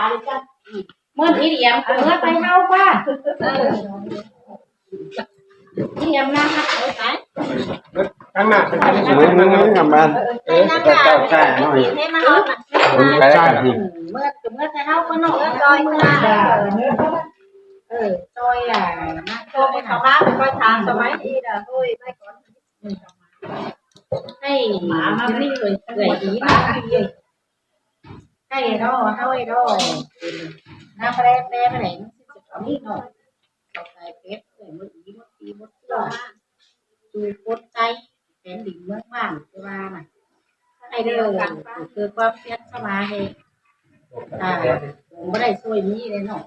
ເມີດອີ່ຫຼຽມ ເມືອໄປເຮົາວ່າ ເອີ ອີ່ຫຼຽມນາຮັກເອົາໄປ ເບິດທາງໜ້າໄປ ເບິດ ເບິດທາງຫຼັງບ້ານ ເອີ ເອີ ເຈົ້າ ເຈົ້າ ເຈົ້າ ເຈົ້າ ເອີ ເມືອ ເມືອໄປເຮົາກ່ອນເນາະ ເມືອຈອຍ ເມືອ ເອີ ຈອຍ ອ່າ ມາຈອຍ ເຂົາມາໄປຄ່ອຍຖາມສະໄໝນີ້ລະ ໂອ້ຍ ໄປກ່ອນ ໃຫ້ໝາມານີ້ເອີຍ ເອີຍ ດີມາກ ໃຫ້ເນາະ ເຮົາເອີຍເນາະ ນາແປ ແປມາແຫຼະ ມັນຊິເອົານີ້ເນາະ ເຂົ້າໃຈເປັດ ເອີຍ ໝົດດີ ໝົດດີ ໝົດເຊື່ອ ສູ່ຄົນໄທແຂວງດິນເມືອງບ້ານ ຄືວ່ານະ ໃຫ້ເດີ ຄືຄວາມເປັນສະບາຍ ອ່າ ບໍ່ໄດ້ຊ່ວຍມີເດ້ເນາະ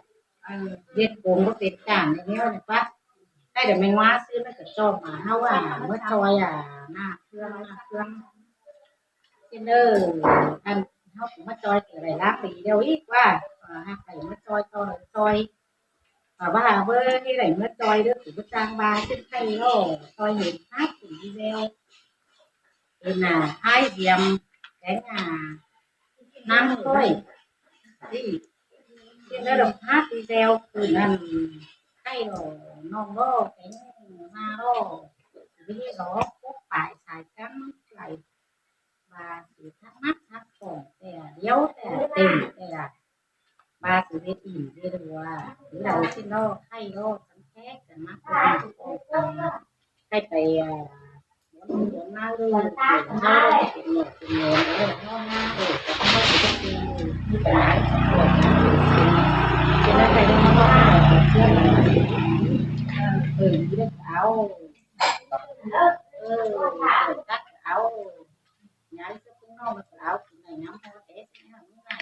ເຮັດໂກງບໍ່ເປັນການແນວນີ້ປະ ໃຫ້ແຕ່ແມງວາຊື້ມັນກະຊອກມາ ເຮົາວ່າເມືອຈອຍ ອ່າ ໜ້າເຄື່ອງ ໜ້າເຄື່ອງ ເຊັ່ນເດີ ອັນເຮົາກໍມາຈອຍກໍໄດ້ລາບປີດຽວອີກວ່າ ຫາກໄດ້ມາຈອຍຕໍ່ ຈອຍ ວ່າເວີຍ ໃຫ້ໄດ້ມາຈອຍເດີ ກໍບໍ່ຈ້າງວ່າ ເຊັ່ນໄທໂລ ຈອຍເຫັນພາບເປັນດີແວວ ເປັນ ອ່າ ອ້າຍດຽມ ແຂງ ອ່າ ນາງຂ້ອຍ ທີ່ ທີ່ໄດ້ຮັບພາບດີແວວ ຄືນັ້ນ ໄທໂລ ນ້ອງໂລ ແຂງ ມາໂລ ຊິເຮັດດອກ ປົກປາຍສາຍກັນໄຫຼ ວ່າຊິທັກໜັກທັກຂອງແຕ່ດຽວແຕ່ເຕັມແຕ່ວ່າຊິເຮັດອີ່ເຮັດຫົວ ຫຼືໃດຊິເນາະ ໃຫ້ເນາະ ທັງແທ້ກັນມາ ໃຫ້ໄປ ອ່າ ສວນມາເລີຍ ເຮົາເປັນໝໍເປັນແມ່ເນາະ ເຮົາມາເອີ ເຮົາຊິໄປເປັນ ເປັນ ເປັນ ເປັນ ເປັນ ເປັນ ເອີ ເອົາ ເອີ ຕັດເອົາ ຍາຍເຊື່ອເພິ່ນເນາະ ມັນກໍເອົາກິນໄດ້ນຳ ເພາະວ່າແຕ່ຊິເອົາມັນໄດ້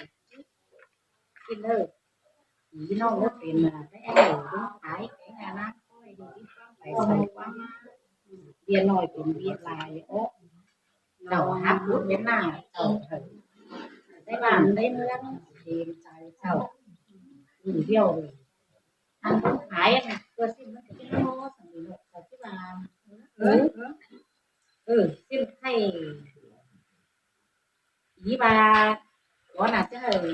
ກິນເດີ ພີ່ນ້ອງເດີ ເປັນມາແຕ່ເອົາລົງຂາຍແຕ່ງານນາງຂ້ອຍ ໄປໃສ່ຄວາມມາ ເບຍນ້ອຍເປັນເບຍຫຼາຍ ໂອ ເຈົ້າຮັບບຸນເປັນໜ້າເຈົ້າ ໄດ້ບ້ານໄດ້ເມືອງ ເກງໃຈເຈົ້າ ຢູ່ດຽວເລີຍ ອັນຂາຍອັນຕົວສິ້ນມັນກໍເປັນໂລຊັ້ນເດເນາະ ເຂົາຊິວ່າ ເອີ ເອີ ເອີ ສິ້ນໄຂ່ ອີວ່າ ບໍ່ໜ້າຈະເອີ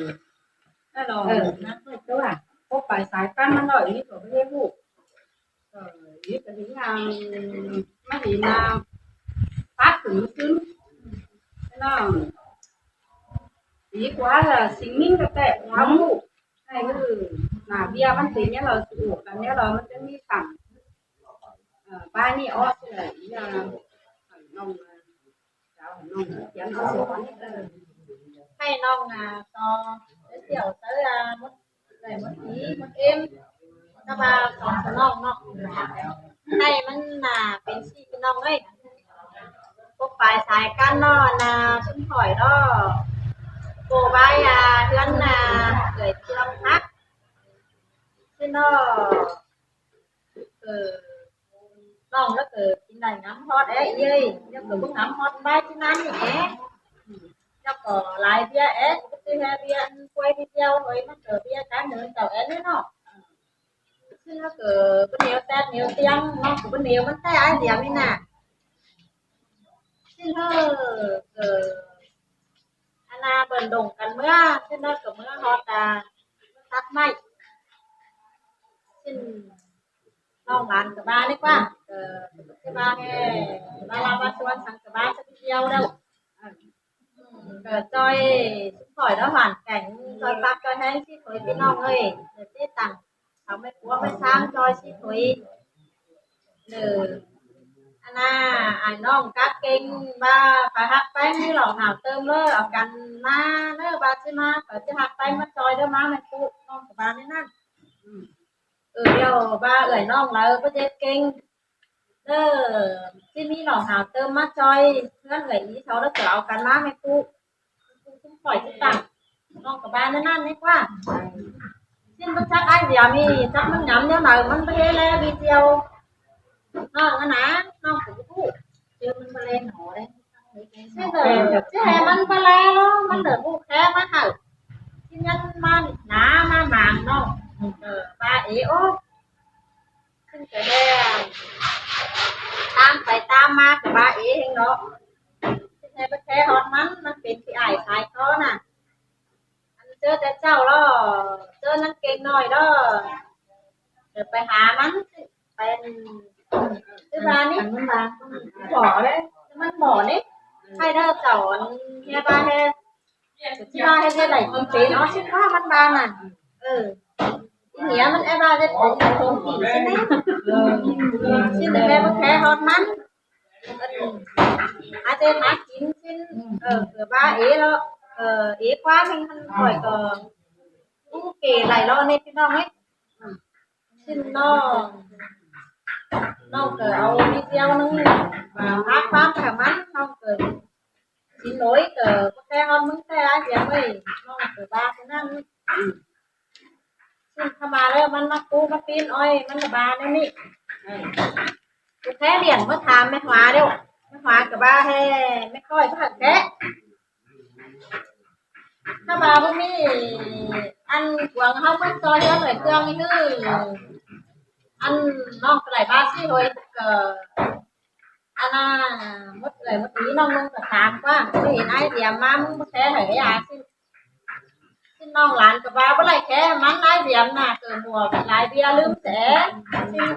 ແນ່ນອນ ເອີ ນາງເປີດຕົວ ພົບໄປສາຍພັນມັນເນາະ ອີກໍບໍ່ໄດ້ຮູ້ ເອີ ອີກໍເຫັນນາງ ມາເຫັນນາງ ປັດຂຶ້ນມາຂຶ້ນ ແນ່ນອນ ອີກວ່າ ສິ່ງໜຶ່ງກໍແຕກ ຄວາມຮູ້ ໃຫ້ ເອີ ໜ້າເບຍມັນເປັນຫຍັງລະ ຊິອອກກັນແນວລະ ມັນຈະມີສັງ ເອີ ບາດນີ້ອອກຊິລະ ອີຫຍັງ ເອີ ນ້ອງ ເຈົ້າ ນ້ອງຂຽນເອົາ ເອີ ໃຫ້ນ້ອງ ອ່າ ຕໍ່ໄປທ່ຽວໃສ ອ່າ ໝົດ ໄດ້ໝົດປີໝົດເອັມ ແຕ່ວ່າຂອງສະໜອງເນາະ ໃຫ້ມັນ ອ່າ ເປັນຊີ້ພີ່ນ້ອງເອີຍ ປົກປາຍສາຍກັນເນາະ ອັນນ່າ ຊຸມຂ້ອຍເນາະ ໂກບາຍ ອ່າ ເຮືອນ ອ່າ ເອື້ອຍເຊື່ອງຮັກ ຊິເນາະ ເອີ ນ້ອງລະເກີດກິນໄດ້ງາມຮອດແອເອີຍ ລະກໍບໍ່ງາມຮອດບາຍທີ່ນັ້ນນີ້ແອ ລະກໍຫຼາຍເບຍແອ ຊິແຮ່ເບຍອັນປ່ວຍທີດຽວເຮີຍ ມັນເກີດເບຍການເດີນເຈົ້າແອເລີຍເນາະ ຊິລະເກີດບໍ່ໜຽວແຕດໜຽວຕຽງ ນ້ອງກໍບໍ່ໜຽວມັນແຕ່ອ້າຍດຽວນີ້ນະ ຊິເຮີເກີດ ອັນນ່າເບິ່ນດົງກັນເມືອ ຊິເນາະ ກໍເມືອຮອດຕາຕັດໄມ້ ຊິ ນ້ອງຫຼານກໍມານີ້ກວ່າ ເອີ ຊິມາແຮ່ ມາລາມາຊວນສັງກະບານສັກດຽວແລ້ວ ເອີ ກໍຊ່ອຍຊຸມຂ້ອຍເນາະ ຫວານແກງ ຊ່ອຍປາກຊ່ອຍແຮງຊິໂຕຍ ພີ່ນ້ອງເອີຍ ເດີ ຕິດຕັ້ງ ເອົາແມ່ຄົວແມ່ຊ່າງຊ່ອຍຊິໂຕຍ ເດີ ອັນນ່າ ອ້າຍນ້ອງກັກເກັ່ງວ່າ ໃຜຮັກແປ້ງນີ້ຫຼອກຫາວເຕີມເລີ ເອົາກັນມາເດີ ວ່າຊິມາ ໃຜຊິຮັກແປ້ງມາຊ່ອຍເດີ ມາແມ່ປຸ ນ້ອງກໍວ່າແນວນັ້ນ ເອີ ດຽວວ່າເອື້ອຍນ້ອງລາວບໍ່ເຈັດເກັ່ງ ເອີ ຊິມີນ້ອງຫາວເຕີມມາຊ່ອຍ ເຮືອນເອື້ອຍອີເຂົາ ລະກໍເອົາກັນມາແມ່ປຸ ຊຸມຂ້ອຍຊິຕັ້ງ ນ້ອງກໍວ່າແນວນັ້ນແມ່ກວ່າ ຊິບໍ່ຈັກອ້າຍດຽວນີ້ ຈັກມັນຫຍຳແນວໃດ ມັນບໍ່ເຮແລວິດດຽວ ນ້ອງຫັ້ນນະ ນ້ອງກໍບໍ່ຮູ້ ເຈີມັນບໍ່ແລໜໍເດ້ ຊິເລີຍ ຊິໃຫ້ມັນບໍ່ແລເນາະ ມັນເລີຍຮູ້ແຄ່ມາໃຫ້ ຊິຍັງມາໜາມາໝາງນ້ອງ ເອີ ວ່າເອໂອ ຊິກໍແທ້ ຕາມໄປຕາມມາກໍວ່າເອງເນາະ ຊິໃຫ້ບໍ່ແທ້ຮອດມັນ ມັນເປັນຂີ້ອາຍຂາຍຄໍນະ ອັນຈ ຈີແຕ່ເຈົ້າລະ ເຈີນາງເກັ່ງນ້ອຍລະ ເດີໄປຫາມັນ ໄປ ຄືວ່ານີ້ ມັນບໍ່ເດ້ ມັນບໍ່ເດ້ ໃຫ້ເດີເຈົ້າ ອັນແຮ່ບ້າແຮ່ ຊິວ່າເຮັດຈັ່ງໃດກິນເປັນເນາະ ຊິວ່າມັນວ່ານັ້ນ ເອີ ອີເມຍມັນແອບວ່າເຮັດຂອງຂອງກິນຊີ້ນະ ເອີ ຊີ້ນແຕ່ແມ່ບໍ່ແຄຮອດມັນ ເອີ ຫາເຮັດຫາກິນຊີ້ນ ເອີ ເກີດວ່າເອລະ ເອີ ເອກວ່າແມ່ນຂ້ອຍກໍ ໂອເຄ ຫຼາຍເນາະນີ້ພີ່ນ້ອງເອີຍ ຊີ້ນນ້ອງ ນ້ອງກໍເອົາວິດຽວໜຶ່ງມາພາຄວາມກັບມັນ ນ້ອງກໍ ຊິໂດຍກໍບໍ່ແຄຮອດມຶງແທ້ ອ້າຍດຽມເອີຍ ນ້ອງກໍວ່າຈັ່ງນັ້ນ ຊິເຂົ້າມາແລ້ວມັນມາປູມາປີນອ້ອຍ ມັນລະບາແນວນີ້ ເອີ ແທ້ລຽນມາຖາມແມ່ຫວາແລ້ວ ແມ່ຫວາກໍວ່າແທ້ ແມ່ຂ້ອຍບໍ່ແທ້ ຖ້າວ່າບໍ່ມີອັນກວງເຮົາມາຊ່ອຍເຮືອນເອື້ອຍເຄື່ອງນີ້ຄື ອັນນ້ອງກໍໄດ້ບາດຊິໂດຍກໍ ອັນນ່າ ໝົດເອື້ອຍໝົດອີນ້ອງນຸ່ງກໍຖາມວ່າ ບໍ່ເຫັນອ້າຍດຽມມາ ມຶງບໍ່ແຄໃຫ້ຢາຊີ້ນ ຊີ້ນນ້ອງຫຼານກໍວ່າບໍ່ໄດ້ແຄມັນ ອ້າຍດຽມນະ ເກີດຫົວຫຼາຍເບຍລືມແສຊີ້ນ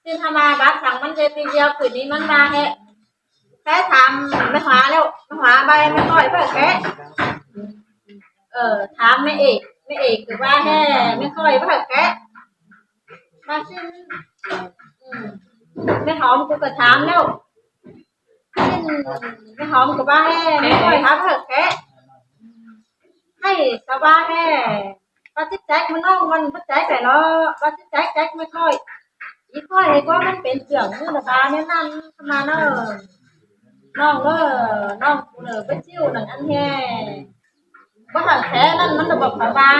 ຊີ້ນທຳມາບາດສັງມັນເຮັດປີດຽວ ຄືນນີ້ມັນມາແຮະ ແຄຖາມແມ່ຫວາແລ້ວ ແມ່ຫວາໃບແມ່ຂ້ອຍເພິ່ນແຄ ເອີ ຖາມແມ່ເອກ ແມ່ເອກກໍວ່າແຮະ ແມ່ຂ້ອຍບໍ່ໃຫ້ແຄະ ມາຊິ ອືມ ແມ່ຫອມ ກູກໍຖາມແລ້ວ ແມ່ຫອມກໍວ່າແຮະ ແມ່ຂ້ອຍຖາມບໍ່ໃຫ້ແຄະ ໃຫ້ສະວ່າແຮະ ວ່າຊິແຈກມານ້ອງມັນບໍ່ແຈກໄດ້ເນາະ ວ່າຊິແຈກ ແຈກແມ່ຂ້ອຍ ອີຂ້ອຍໃຫ້ກວ່າມັນເປັນເລື່ອງມື້ລະບາແນວນັ້ນ ມາເນາະ ນ້ອງເອີຍ ນ້ອງກູເລີໄປຊິວນັ້ນອັນແຮ ບໍ່ທັນແທ້ນັ້ນ ມັນລະບອກເຂົາວ່າ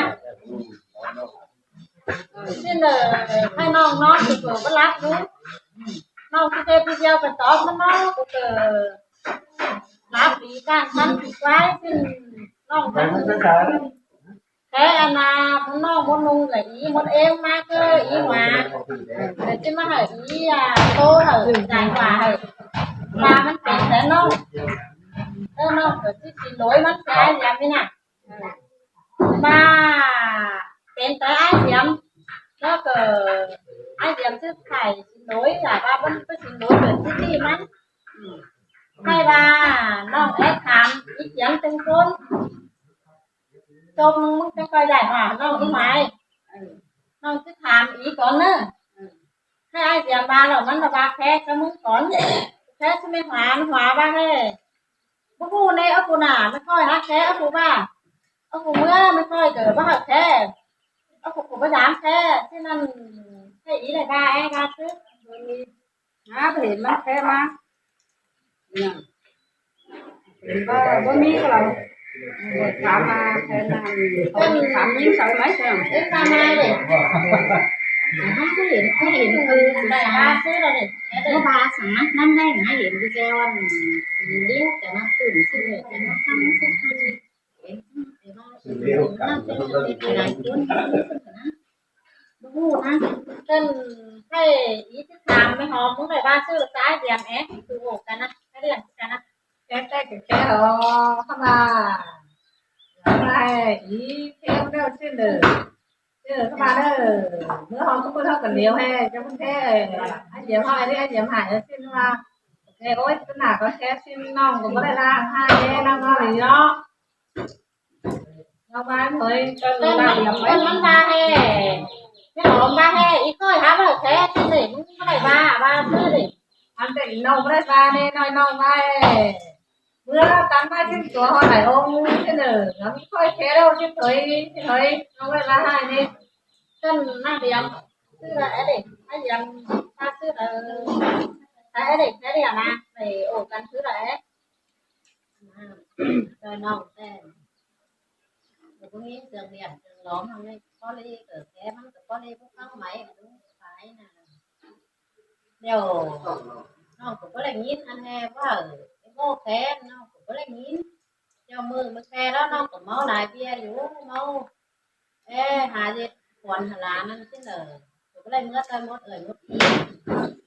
ຊິເລີຍໃຫ້ນ້ອງນອນຢູ່ໂຕບໍ່ຫຼັບຢູ່ ນ້ອງຊິເຮັດວິດຽວໄປຕອບມັນເນາະ ເອີ ຫຼັບດີການທັນດີກວ່າ ຊິນ້ອງ ແຕ່ອັນນ່າ ຄົນນ້ອງບໍ່ນຸ່ງກະອີໝົດເອງມາເກີອີຫວາ ແຕ່ຊິມາໃຫ້ອີ ອ່າ ໂຕໃຫ້ຈ່າຍຫວາໃຫ້ ວ່າມັນເປັນແທ້ນ້ອງ ເອີ ນ້ອງກໍຊິຊິໂລຍມັນແທ້ຢ່າງນີ້ນະ ມາເປັນແຕ່ອ້າຍດຽມ ແລ້ວກໍອ້າຍດຽມຊື່ໃຜຊິໂລຍ ຖ້າວ່າມັນໄປຊິໂລຍເປັນຊິຕີມັນ ໃຫ້ວ່ານ້ອງແອດຖາມອີກຫຍັງເປັນຄົນ ຈົບ ມຶງຈະຄ່ອຍໄດ້ຫານ້ອງອີກໃໝ່ ເອີ ນ້ອງຊິຖາມອີກກ່ອນເນີ ເອີ ໃຫ້ອ້າຍດຽມວ່າແລ້ວ ມັນລະວ່າແຄກັບມຶງກ່ອນ ແຄຊິແມ່ນຫວາ ມັນຫວາວ່າແທ້ ບໍ່ຮູ້ແນ່ ເອົາຜູ້ໜ້າ ມັນຄ່ອຍຫາແຄ ເອົາຜູ້ວ່າ ເອົາຜູ້ເມືອ ມັນຄ່ອຍກໍບໍ່ຮັກແຄ ເອົາຜູ້ ຜູ້ບໍ່ຢາມແຄ ຊິນັ້ນ ໃຫ້ອີຫຼາຍວ່າແອວ່າຄື ຫາໄປເຫັນມັນແຄມາ ເຫັນບໍ່ ບໍ່ມີກໍລາວ ຖາມມາແຄນານ ເພິ່ນຖາມຍິງສາວໄໝເພິ່ນ ເອີ້ນຕາມມາເລີຍ ເຮົາກໍເຫັນ ເຮົາເຫັນຄື ແຕ່ວ່າຄືລາວນີ້ ບໍ່ວ່າສັງນະ ນຳໄດ້ນະ ເຫັນຢູ່ແຕ່ວ່າ ດຽວແຕ່ມາຂຶ້ນຊິເລີຍ ແຕ່ມາທຳຊິເຮັດ ເຫັນ ແຕ່ວ່າ ເຫັນນຳເປັນຫຼາຍຄົນນະ ບໍ່ຮູ້ນະ ເພິ່ນໃຫ້ອີຊິຖາມແມ່ຫອມ ມຶງໄດ້ວ່າຊື່ຊາຍດຽມແອ ຄືໂອກັນນະ ໃຫ້ລຽນກັນນະ ແຕ່ແຕ່ແຕ່ເອົາ ເຂົ້າມາ ໃຫ້ອີແຄແລ້ວຊິເດີ ເອີ ເຂົ້າມາເດີ ເມື່ອເຮົາທຸກຄົນເຮົາກັນຫຼຽວໃຫ້ເຈົ້າເພິ່ນແທ້ ໃຫ້ດຽມໃຫ້ເດ້ ດຽມໃຫ້ຊິວ່າ ໂອເຄ ໂອ້ຍ ໜ້າກໍແທ້ຊິ ນ້ອງກໍບໍ່ໄດ້ລ້າງໃຫ້ເດ້ ນ້ອງເຮົານີ້ເນາະ ເອົາມາເຮີ້ຍ ເອີ ເອີ ມັນ ມັນວ່າແທ້ ແມ່ຫອມວ່າແທ້ ອີກ້ອຍຫາວ່າແທ້ຊິເດ້ ມຶງບໍ່ໄດ້ວ່າ ວ່າຊື່ເດ້ ອັນແຕ່ນ້ອງບໍ່ໄດ້ວ່າແນ່ ນ້ອຍນ້ອງວ່າ ເມື່ອກັນມາເຖິງຕົວເຮົາຫຼາຍອົງເດີ ເຮົາມີຄ່ອຍແທ້ແລ້ວເສີຍ ເຮີ້ຍ ນ້ອງບໍ່ໄດ້ວ່າຮ້າຍເດ້ ເຊິ່ງນາງດຽມ ຊື່ລະແອເດັກ ອາດຽມ ວ່າຊື່ລະ ເອີ ອາເດັກ ແທ້ດຽວນະ ໄປໂອກັນຊື່ລະແອ ອ່າ ຊ່ອຍນ້ອງແດ່ ກໍບໍ່ມີເຄື່ອງລ້ຽງເຄື່ອງຫຼອມ ເຮົາໄດ້ພໍເລ ກໍແທ້ ມັນກໍພໍເລ ບໍ່ຟັງໄໝ ອາ ໄປນະ ແລ້ວນ້ອງກໍບໍ່ໄດ້ຍິນອັນແດ່ເວົ້າ ໄອ້ໂບ້ແຄນ ນ້ອງກໍບໍ່ໄດ້ຍິນ ແລ້ວມື້ມັນແຕ່ແລ້ວ ນ້ອງກໍເມົາຫຼາຍເບຍຢູ່ ເມົາ ແອ ຫາເຮັດຂວັນຫາຫຼານນັ້ນຊີ້ເລີຍ ກໍບໍ່ໄດ້ເມືອແຕ່ໝົດເອີຍໝົດອີ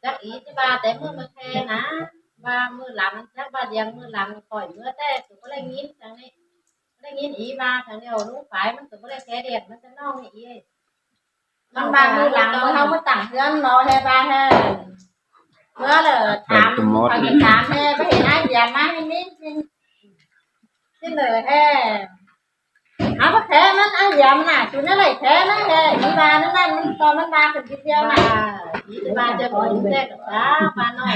ຈັກອີຊິວ່າແຕ່ມື້ມາແຄນະ ວ່າມື້ຫຼັງ ຈັກວ່າດຽງມື້ຫຼັງຂ້ອຍເມືອແຕ່ກໍບໍ່ໄດ້ຍິນຈັ່ງນີ້ ໄດ້ຍິນອີວ່າທາງແນວລຸງຝາຍມັນກໍບໍ່ໄດ້ແຄແດດ ມັນຈະນ້ອງນີ້ອີ ມັນວ່າມື້ຫຼັງເຮົາມາຕັ້ງເຮືອນເນາະ ແຮ່ວ່າແຮ່ ເມື່ອລະຖາມ ເຂົາກໍຖາມແຮ່ ບໍ່ເຫັນອ້າຍເດຍມາໃຫ້ມີ ຊິເລີແຮ່ ເອົາແຄ່ມັນ ອ້າຍເດຍມັນນະ ສຸແນວໃດແຄ່ມັນແຮ່ ອີວ່ານັ້ນນັ້ນ ມັນຕອນມັນວ່າຂຶ້ນທີດຽວນະ ອີວ່າຈະບໍ່ຮູ້ແທ້ກໍຊາ ວ່ານ້ອຍ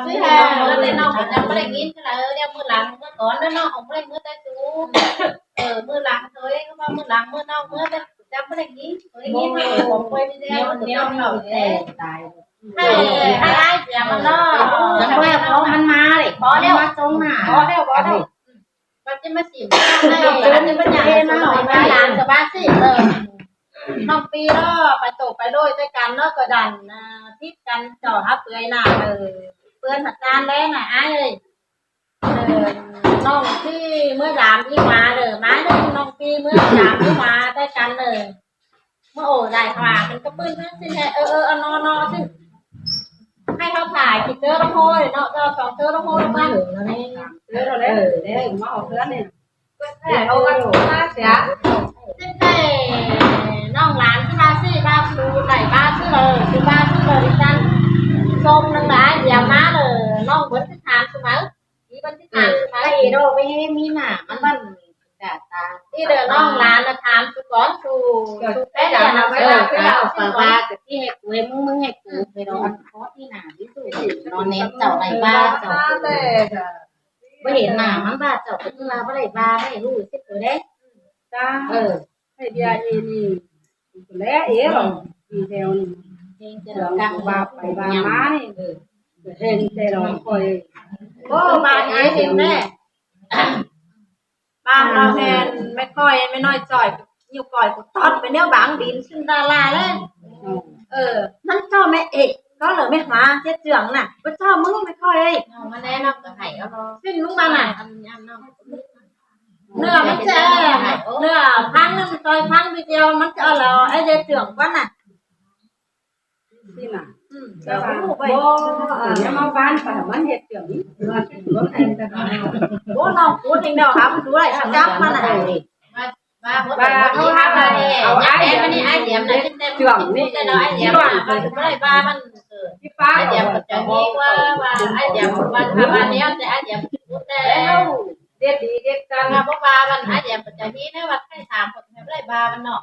ຊິແຮ່ ເອີ ແລ້ວນ້ອງກໍຍັງບໍ່ໄດ້ຍິນເທື່ອ ເອີ ແລ້ວມື້ຫຼັງເມື່ອກ່ອນເດີ ນ້ອງກໍບໍ່ໄດ້ເມືອແຕ່ສູ ເອີ ມື້ຫຼັງເອີຍ ເພາະວ່າມື້ຫຼັງເມື່ອນ້ອງເມືອແຕ່ຈຳບໍ່ໄດ້ຍິນ ເອີຍ ໄດ້ຍິນວ່າຂອງເພິ່ນນີ້ແຫຼະ ແນວນີ້ແຕ່ຕາຍ ໃຫ້ ໃຫ້ອ້າຍເດຍມັນເນາະ ຈັງວ່າຂອງມັນມາເດ້ ພໍແລ້ວ ມາສົ່ງໜ້າ ພໍແລ້ວ ພໍແລ້ວ ວ່າຈະມາສິມ ໃຫ້ ວ່າຈະມາຫຍັງ ຫຼານກໍວ່າຊິ ເອີ ນ້ອງປີເນາະ ໄປໂຕໄປໂລຍໃສ່ກັນເນາະ ກໍດັນ ອ່າ ຜິດກັນ ເຈົ້າຫາເປືອຍໜ້າ ເອີ ເປື້ອນຫາການແລ້ວນະ ອ້າຍເອີຍ. ເອີ ນ້ອງທີ່ເມືອຢາມອີ່ຫວາເດີ ມາເດີ ນ້ອງທີ່ເມືອຢາມອີ່ຫວາໃສ່ກັນເດີ ມາໂອ້ໄດ້ຫວາ ມັນກໍປຶ້ນມາຊິແທ້ ເອີ ເອີ ເອົານອນ ນອນຊິ ໃຫ້ເຮົາຖ່າຍກິນເຈີລະໂຮຍເນາະ ເຈົ້າສອງເຈີລະໂຮຍມາ ເອີ ເອີ ເອີ ມາອອກເຮືອນນີ້ ເອີ ເອີ ເອີ ເອີ ເອີ ນ້ອງຫຼານຊິວ່າຊິ ວ່າສູໄດ້ວ່າຊິເລີ ຊິວ່າຊິເລີ ດິສັນສົ່ງນຳຫຼາຍ ດຽວມາເລີ ນ້ອງເພິ່ນຊິຖາມຊິມາ ມີເພິ່ນຊິຖາມຊິມາ ເອີ ໄປເດາະໄປເຮັດມີໜ້າ ມັນບ້ານດາດຕາ ນີ້ເດີ ນ້ອງຫຼານນະຖາມສຸກ່ອນ ສຸ ສຸແປ້ນນະ ເວລາ ເວລາ ເອີ ເຂົາວ່າກະຊິໃຫ້ກູ ໃຫ້ມຶງ ມຶງໃຫ້ກູ ໄປເດາະອັນຂໍທີ່ໜ້າທີ່ສຸດ ນອນແນມເຈົ້າໄດ້ວ່າເຈົ້າ ບໍ່ເຫັນໜ້າມັນວ່າເຈົ້າ ກໍຄືວ່າບໍ່ໄດ້ວ່າ ໃຫ້ຮູ້ສຶກຕົວເດ້ ຈ້າ ເອີ ໃຫ້ເດຍອີນີ້ ແລເອຫຼອ ອີແຖວນີ້ ເຮັງແຕ່ລະກັກວ່າໄປວ່າມານີ້ ເອີ ເຮັງແຕ່ລະຂ້ອຍ ໂອ້ ບາດເອເຫັນແດ່ ບາດລາວແມ່ນແມ່ກ້ອຍ ແມ່ນ້ອຍຈ້ອຍ ນິ້ວກ້ອຍກູຕອດໄປແນວບາງດິນ ຊຶ້ນດາລາແລ້ວ ເອີ ມັນເຈົ້າແມ່ເອກ ກໍເລີຍແມ່ຫວາເຈັດເຈືອງນະ ບໍ່ເຈົ້າມຶງແມ່ກ້ອຍເອີຍ ເອົາມາແລ້ວເນາະ ກໍໃຫ້ເອົາ ຊຶ້ນມຶງມານະ ອັນ ອັນເນາະ ເນື້ອມັນຈະ ເນື້ອພັງນຳຈອຍພັງທີດຽວ ມັນຈະອະຫຼໍ ໄອ້ເດເຈືອງກ່ອນນະ ຊີ້ນະ ອືມ ແຕ່ວ່າບໍ່ ເອີ ມາບ້ານໄປມັນເຮັດເທື່ອນີ້ ໂອ້ ນ້ອງກູດເອງດອກ ຫາມັນດູໄດ້ ຈັບມັນນະ ວ່າ ວ່າ ວ່າ ເອົາອ້າຍ ເອົາອ້າຍ ອັນນີ້ອ້າຍດຽມນະ ເຮັດເທື່ອນີ້ ເນາະ ອ້າຍດຽມນະ ວ່າບໍ່ໄດ້ວ່າມັນ ເອີ ທີ່ປ້າ ອ້າຍດຽມກໍຈະມີວ່າ ວ່າອ້າຍດຽມວ່າ ວ່າແນວ ແຕ່ອ້າຍດຽມ ແຕ່ ເດັດດີເດັດຈັງ ວ່າບໍ່ວ່າມັນ ອ້າຍແຢມປະຈາຍມີນະ ວ່າໃຜຖາມກໍບໍ່ໄດ້ວ່າມັນເນາະ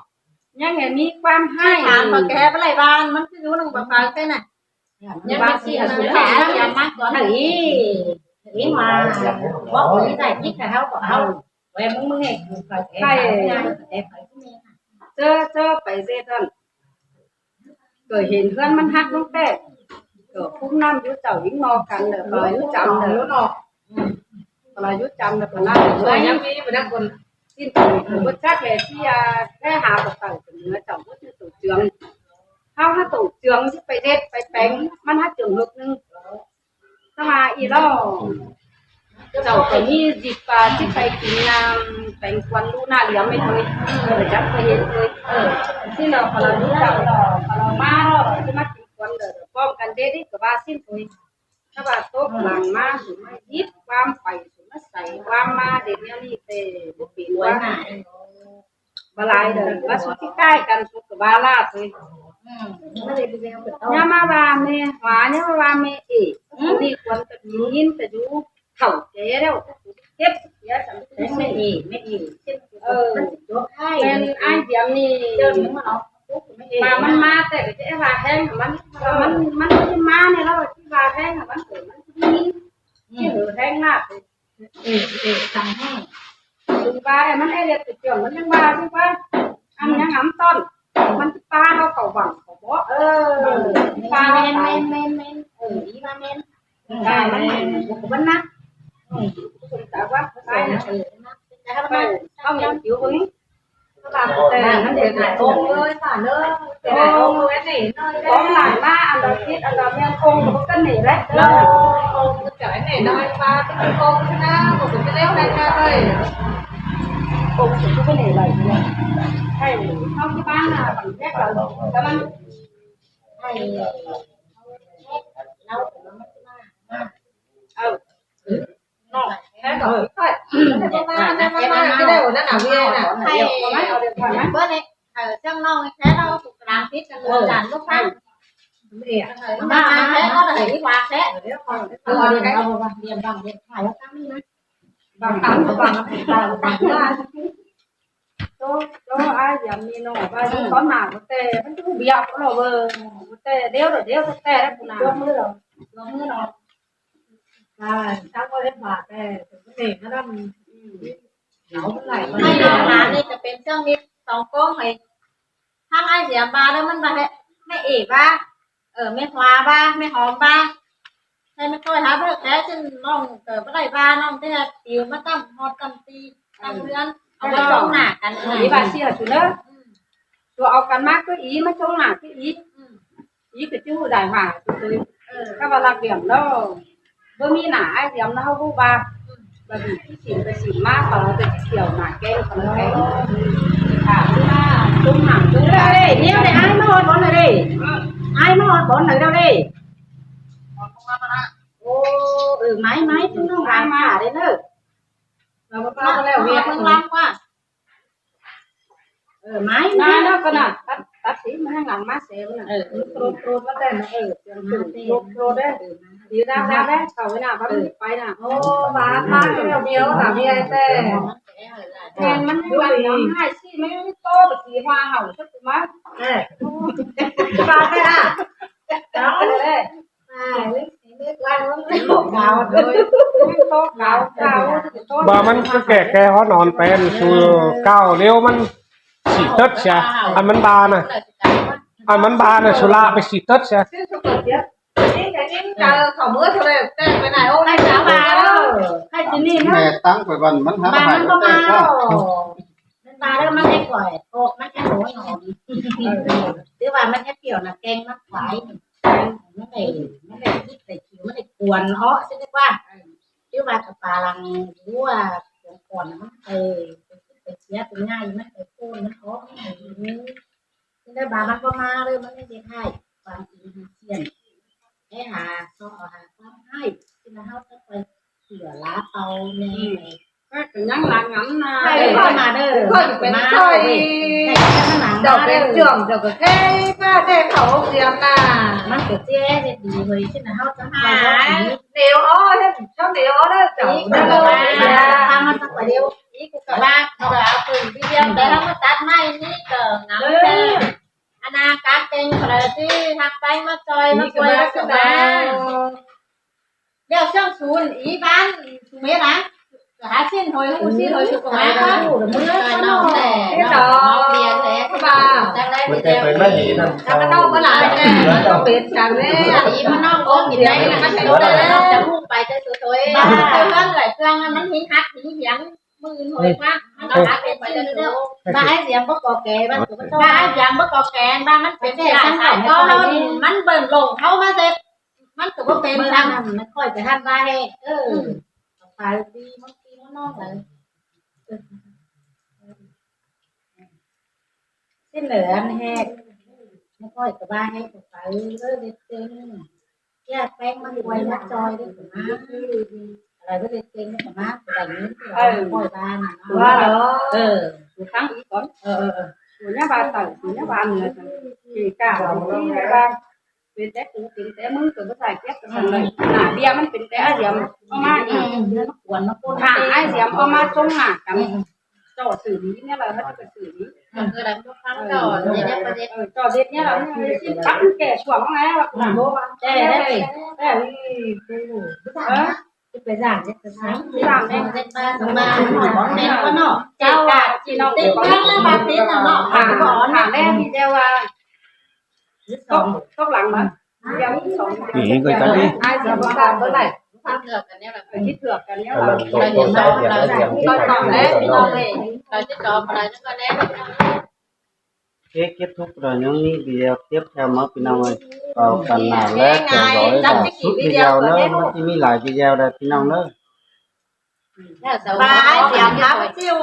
ຍັງໃຫ້ມີຄວາມຮ້າຍ ຖາມກໍແກ້ບໍ່ໄດ້ວ່າມັນ ມັນຄືຢູ່ນຳບັກພາຍແທ້ນະ ຍັງມີຊິຫາສຸດທ້າຍ ຢ່າມາກ່ອນ ເອີ ເອີ ວ່າບໍ່ມີໃຜຜິດກັບເຮົາກໍເອົາ ແວ່ມຶງ ມຶງໃຫ້ໄປແກ້ໄຂ ແກ້ໄຂ ເຈີ ເຈີໄປເສຍທ່ານ ກໍເຫັນເຮືອນມັນຫັກລົງແຕກ ກໍຄຸມນ້ຳຢູ່ເຈົ້າ ວິງງອກັນເດີ ປະລາຍຸຈຳເດີ ປະລາຍຸຈຳເດີ ປະລາຍຸ ຍັງມີບໍ່ໄດ້ຄົນ ສິ້ນຕົວບໍ່ຈັກແລະ ທີ່ແລຫາບໍ່ໄດ້ເໜືອເຈົ້າ ບໍ່ຖືກຕົວເຈືອງ ເຮົາຫາຕົວເຈືອງຊິໄປເດັດໄປແປງ ມັນຫາເຈືອງເລິກໜຶ່ງ ສະມາອີຫຼໍ ເຈົ້າກໍມີຈິດປາຊິໄປກິນນ້ຳແປງຄວັນລູໜ້າຫຼຽມໄປເລີຍ ເອີ ຈັກໄປເຮັດເລີຍ ເອີ ຊິລອກະລອຢູ່ຈັກລອກະລອມາລອຊິມາກິນຄວັນເດີ ພ້ອມກັນເດ ນີ້ກໍວ່າສິ້ນໂຕຍ ຖ້າວ່າຕົກຫຼັງມາສຸມາຮີດຄວາມໄປສຸມາໃສ່ຄວາມມາເດ ແນວນີ້ເຕບໍ່ເປັນວ່າ ບໍ່ຫຼາຍເດີ ວ່າສຸດທີ່ຄ້າຍກັນສຸດກໍວ່າລາດເລີຍ ອືມ ຢ່າມາວ່າແມ່ຫວາ ຢ່າມາວ່າແມ່ເອ ອືມ ນີ້ຄວນກະໄດ້ຍິນແຕ່ຢູ່ເຖົ້າແກ່ແລ້ວ ເຈັບເສຍສັນ ແມ່ເອ ແມ່ເອ ເຈັບ ເອີ ມັນຊິຈົບທ້າຍ ແມ່ນອ້າຍດຽມນີ້ ເຈົ້ານີ້ມາເອົາ ວ່າມັນມາແຕ່ກໍຈະວ່າແຮງມັນ ມັນ ມັນຊິມາແນ່ລະ ວ່າຊິວ່າແຮງມັນ ເອີ ມັນຊິຍິງ ອືມ ຊິເຫີແຮງມາກ ເອ ເອ ສັງແຮງ ຄືວ່າໃຫ້ມັນໃຫ້ເຮັດໄປເຈື່ອນ ມັນຍັງວ່າ ຄືວ່າ ອັນຍັງອຳຕ້ອນ ມັນຊິປາເຮົາເຂົ້າວັງເຂົາບໍ່ ເອີ ປາເຮົາຕາຍ ແມ່ນ ແມ່ນ ເອີ ອີວ່າແມ່ນ ຕາຍ ມັນ ມັນໜັກ ອືມ ສົມຕາວ່າຕາຍນະ ເອີ ແຕ່ຖ້າມັນ ເຮົາເຫັນຜິວເບິ່ງ ແຕ່ມັນເປັນໂອງເລີຍ ໂອງເລີຍ ຂອງຫຼາຍມາ ອັນດອກຄິດ ອັນດອກແມ່ນ ໂອງກໍບໍ່ເປັນນີ້ແຫຼະ ເອີ ໂອງກໍຈອຍແນ່ນ້ອຍ ປາເປັນໂອງຊະນະ ບໍ່ເປັນແນວໃດນະເອີຍ ໂອງກໍບໍ່ເປັນນີ້ໄດ້ ໃຫ້ເຮົາທີ່ບ້ານນະ ບາງແຍກເຮົາ ແຕ່ມັນ ໃຫ້ເຮົາ ເຮົາ ເຮົາ ເຮົາ ເຮົາ ເຮົາ ເຮົາ ເຮົາ ເຮົາ ແລ້ວກໍຄ່ອຍ ເອີ ມາ ມາ ມາ ມາ ມາ ມາ ມາ ມາ ມາ ມາ ມາ ມາ ເອີ ເຈົ້ານ້ອງແທ້ເຮົາສຸກກະລາງພິດກັນເລີຍ ເອີ ອາຈານບໍ່ຟັງ ເອີ ມາ ມາ ມາ ແທ້ເຮົາໄດ້ມີວ່າແທ້ ເອີ ດຽວ ເອົາ ດຽວ ເອົາ ດຽວ ເອົາ ດຽວ ເອົາ ດຽວ ເອົາ ດຽວ ເອົາ ໂຕ ໂຕ ອ້າຍຢາມມີນ້ອງວ່າ ອືມ ຕອນໜ້າບໍ່ແຕ່ ມັນຄືວຽກເນາະເວີ້ຍ ບໍ່ແຕ່ດຽວ ດຽວແຕ່ ດຽວແຕ່ພຸ້ນນະ ຍົກມືເນາະ ຍົກມືເນາະ ວ່າ ທັງບໍ່ໄດ້ບາດແຕ່ ເປັນເອງນະ ອືມ ເອົາມັນຫຼາຍ ໃຫ້ອາຫານນີ້ກໍເປັນເຄື່ອງມິດສອງກົງ ໃຫ້ທັງອ້າຍສຽມບາ ແລ້ວມັນບໍ່ໃຫ້ ໃຫ້ເອບາ ເອີ ແມ່ຮວາ ແມ່ຫອມ ແມ່ຕ້ອຍຫາເພິ່ນແທ້ ເຊັ່ນນ້ອງກໍບໍ່ໄດ້ວ່ານ້ອງແທ້ ປິວມາຕຳຮອດຕຳຕີ ເອີ ຕຳເຮືອນ ເອົາໄວ້ ເອີ ຕອງໜ້າກັນ ດີວ່າເຊື່ອສຸເດີ ອືມ ຕົວເອົາກັນມາຄືອີ ມາຊົງໜ້າຄືອີ ອືມ ອີກໍຈື່ໄດ້ຫາ ເອີ ກໍວ່າລັກຫຼຽມເນາະ ບໍ່ມີໜ້າອ້າຍສຽມເນາະ ເຮົາຮູ້ວ່າ ອືມ ບາດນີ້ຊິມໄປຊິມມາ ເຂົາເອົາແຕ່ຊິຂຽວໜ້າແກງ ເຂົາເອົາແກງ ອ່າ ມາຕຸ້ມໜ້າຕຸ້ມຕາ ເດ້ ແນວໃດອ້າຍມາຮອດບ່ອນໃດເດ້ ອ້າຍມາຮອດບ່ອນໃດແລ້ວເດ້ ໂອ້ ເອີ ໄມ້ ໄມ້ ຈຸ້ມນ້ອງ ອ້າຍມາເດ້ເດີ ເອົາ ເອົາ ເອົາແລ້ວ ເອົາ ເອົາແລ້ວ ເບິ່ງຫຼັງວ່າ ເອີ ໄມ້ ໄມ້ເນາະ ກໍນະ ຕັດ ຕັດສີມາທາງຫຼັງມາແຊວນະ ເອີ ໂຕດ ໂຕດ ມາແຕ່ນະ ເອີ ສຽງໂຕດ ໂຕດເດ້ ເອີ ຢູ່ໜ້າ ໜ້າແລ້ວ ເຂົ້າໄປໜ້າ ເອີ ໄປນະ ໂອ້ ບາດ ບາດ ດຽວ ດຽວ ຖາມຍາຍແຕ່ ແມ່ນມັນຍັງວ່ານ້ຳຫາຍຊິ ມັນຍັງໂຕໄປສີຟ້າເຮົາ ຈັກມາ ເອີ ບາດແທ້ລະ ເອົາເດ້. ວ່າມັນກໍແກ່ແກ່ຮອດນອນແປນສູ່ກ້າວເລວ ມັນສີເຕີດເສຍ ອັນມັນບານນະ ອັນມັນບານນະ ສຸລາໄປສີເຕີດເສຍ ໃຫ້ສາວບາເດີ ໃຫ້ຈີນີ້ເນາະ ແມ່ຕັ້ງໄປວັນມັນຫາ ບາມັນບໍ່ມາ ມັນບາເດີ ມັນໃຫ້ຂ້ອຍ ອອກ ມັນໃຫ້ໂຫຍຫອມ ຫຼືວ່າມັນໃຫ້ປ່ຽວນະ ແກງມັນຫວາຍ ມັນໄດ້ ມັນໄດ້ຄິດໄດ້ຄິວ ມັນໄດ້ກວນເນາະ ຊິໄດ້ວ່າ ຫຼືວ່າກະປາລັງ ຫຼືວ່າຂອງກ່ອນນະ ມັນໄປ ໄປຄິດໄປເສຍ ໄປງ່າຍ ມັນໄປໂພນ ມັນເອາະ ມັນໄປ ຈັ່ງໃດບາມັນບໍ່ມາເລີຍ ມັນໄດ້ເຮັດໃຫ້ຄວາມຈິງດີສ່ຽນ ໄປຫາຊອກເອົາຫາຄວາມຮ້າຍ ຊິນະ ເຮົາຈະໄປເສຍລາເປົ່າແນ່ ອືມ ກໍຍັງຫຼັງງຳນາ ໃຫ້ເຂົ້າມາເດີ ເຈົ້າເປັນເຈົ້າກໍເຄີຍມາແຕ່ເຂົ້າໂຮງຮຽນນາ ມັນກໍເຈັບເຮັດດີເວີຍ ຊິນະ ເຮົາຈະຫາ ເດວອໍ ເຮັດເຈົ້າເດວອໍເດີ ເຈົ້າ ອີກ ເດີ ເດີ ເດີ ເດີ ເດີ ເດີ ເດີ ເດີ ເດີ ເດີ ອີກ ກູກໍວ່າ ເຮົາກໍເອົາຄືນທີດຽວ ອືມ ແຕ່ເຮົາມາຕັດໄມ້ນີ້ກໍງາມແທ້ ເອີ ອັນນາການແຕ່ງກໍໄດ້ທີ່ຮັກໄປມາຊ່ອຍມາຊ່ວຍ ນີ້ກໍມາ ກໍມາ ແລ້ວຊ່ວງສູນອີບ້ານສຸເມລະ ກໍຫາຊິ້ນຫອຍ ຫູຊິ້ນຫອຍສຸກກໍມາ ເອີ ເມື່ອນ້ອງແຫຼະ ນ້ອງເດຍແຫຼະ ວ່າຈັ່ງໃດ ມັນແຕ່ໄປມາດີນຳ ທາງນ້ອງບໍ່ຫຼາຍແຕ່ເປັນຈັ່ງແລ້ວ ອີມັນນ້ອງບໍ່ກິນໄດ້ນະ ມັນເປັນໄດ້ແລ້ວ ຈະຮູ້ໄປແຕ່ໂຕໂຕເອງ ເຄື່ອງເອື້ອຍເຄື່ອງມັນຫິງຮັກຫິງຫຽງ ມື້ອື່ນໂຫຍວ່າ ມັນເອົາຫາເປັນຊື່ເດີ ບາຍສຽມບໍ່ກໍ່ແກ່ ມັນກໍບໍ່ຕ້ອງ ບາຍສຽມບໍ່ກໍ່ແກ່ ວ່າມັນເປັນແຕ່ສັງສານ ກໍມັນເບິ່ງລົງເຮົາມາເສັດ ມັນກໍບໍ່ເປັນ ມັນຄ່ອຍຈະທັນວ່າແຮງ ເອີ ອືມ ໄປດີມັນກີມັນນ້ອງເອີຍ ຊິເຫຼືອອັນແຮກ ມັນຄ່ອຍກໍວ່າແຮກໄປເລີຍເດັດເຕັງ ຢາກແປ້ງມາຊ່ວຍມາຈອຍໄດ້ກໍມາ ອະໄລບໍ່ໄດ້ເກັ່ງກໍມາ ບໍ່ໄດ້ຍິນ ເອີ ປ່ອຍບ້ານນະ ວ່າເນາະ ເອີ ຟັງອີກກ່ອນ ເອີ ເອີ ເອີ ເອີ ຍາບານໃຕ້ ຍາບານເໜືອ ທີ່ກ້າເຮົາທີ່ວ່າ ເປັນແຕ່ກູ ເປັນແຕ່ມຶງ ກໍບໍ່ໃສ່ເກັບກັນເລີຍ ໜ້າເບ້ຍມັນເປັນແຕ່ອາດຽມ ເອົາມາອີກ ມາກວນມາປົນ ຫາອາດຽມເອົາມາຊົງໜ້າກັນ ເຈົ້າຊື່ດີແນວໃດ ເຮົາກໍຊື່ດີ ເອີ ຄືໃດບໍ່ຟັງເຈົ້າ ເອີ ເຮັດແນວປະເດັດ ເອີ ເຈົ້າເຮັດແນວໃດ ປັບແກ້ຊ່ວງແລ້ວ ແກ້ໄດ້ ເອີ ຊິໄປສ້າງເຮັດໄປສ້າງ ສ້າງເຮັດ ເຮັດມາສ້າງມາ ຂອງແມ່ນບໍ່ເນາະ ເຈົ້າວ່າຊິເນາະ ເຕັມເມືອງແລ້ວວ່າຕິດແລ້ວເນາະ ຫາ ຫາແມ່ທີ່ແຕ່ວ່າ ຕົກ ຕົກຫຼັງມາ ອືມ ກໍກັນນີ້ ອ້າຍຊິບໍ່ຊາບເທົ່າໃດ ເທື່ອກັນນີ້ລະ ຄິດເທື່ອກັນນີ້ລະ ກໍຕ້ອງແລ້ວ ເຮົາຊິຕອບອະໄລກໍແລ້ວ ເຄ ເກັບທຸກລະຍັງມີເບຍວເກັບແຖມມາ ພີ່ນ້ອງເອີຍ ເອົາກັນນາແລະແຖມດອຍລະສຸດວິດີໂອເດີ ມັນຊິມີຫຼາຍວິດີໂອເດີ ພີ່ນ້ອງເດີ ບາຍ ສຽງຄັບຈິ້ວ